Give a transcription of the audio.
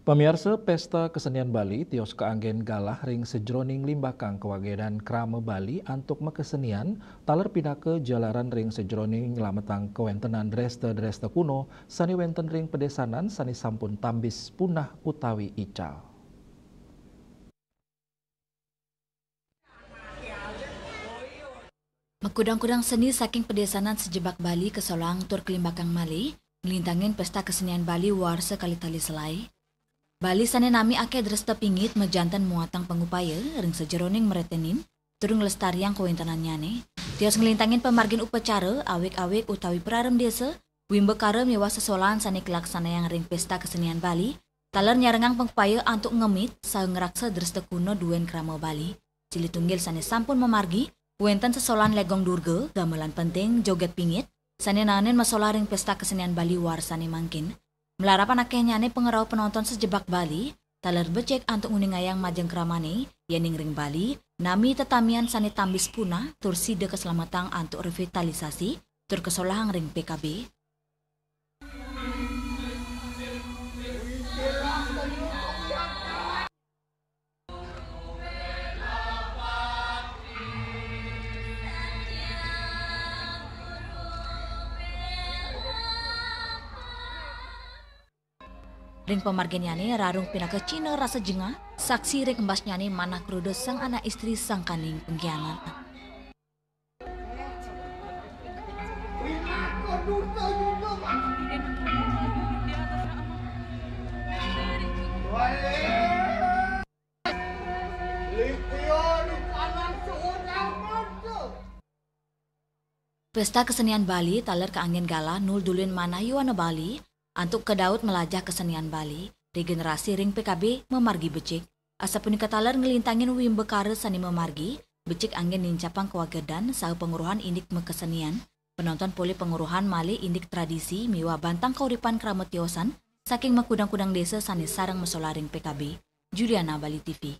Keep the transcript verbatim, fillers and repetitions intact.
Pamiarsa, Pesta Kesenian Bali tios kaanggen galah ring sajeroning limbakang kawagedan krama Bali antuk makasenian, taler pinaka jalaran ring sajeroning nylametang kawentenan dresta-dresta kuno sane wenten ring padesanan sane sampun tambis punah utawi ical. Makudang-kudang seni saking padesanan sajebag Bali kasolang tur kalimbakang malih, nglintangin Pesta Kesenian Bali warsa kalih tali selaé. Bali sane nami akeh dresta pingit majanten muatang pangupaya ring sajeroning mretenin tur nglestariang kawentenannyane, tios nglintangin pamargin upacara, awig-awig utawi prarem desa, wimbakara miwah sesolahan sane kalaksanayang ring Pesta Kesenian Bali, taler nyarengang pangupaya antuk ngemit saha ngraksa dresta kuno duen krama Bali. Silih tunggil sane sampun mamargi, wenten sesolahan Legong Durga, gamelan penting, joget pingit, sane naenin masolah ring Pesta Kesenian Bali warsane mangkin. Malarapan akehnyane pangrauh penonton sajebag Bali, taler becik antuk nguningayang majeng kramane, yening ring Bali, nami tetamian sane tambis punah, tur sida kaslametang antuk revitalisasi, tur kasolahang ring P K B. Ring pamarginnyane rarung pinaka cihna rasa jengah, saksi ring embasnyane manah kruda sang anak istri sangkaning pengkhianat. Pesta Kesenian Bali taler kaanggen galah nuldulin manah yowana Bali antuk kadaut melajah kesenian Bali ring generasi ring P K B mamargi becik. Asapunika taler nglintangin wimbakara sane mamargi becik anggen nincapang kawagedan saha panguruhan indik makasenian, penonton polih panguruhan malih indik tradisi miwah bantang kauripan krama tiosan saking makudang-kudang desa sane sareng masolah ring P K B. Juliana, Bali T V.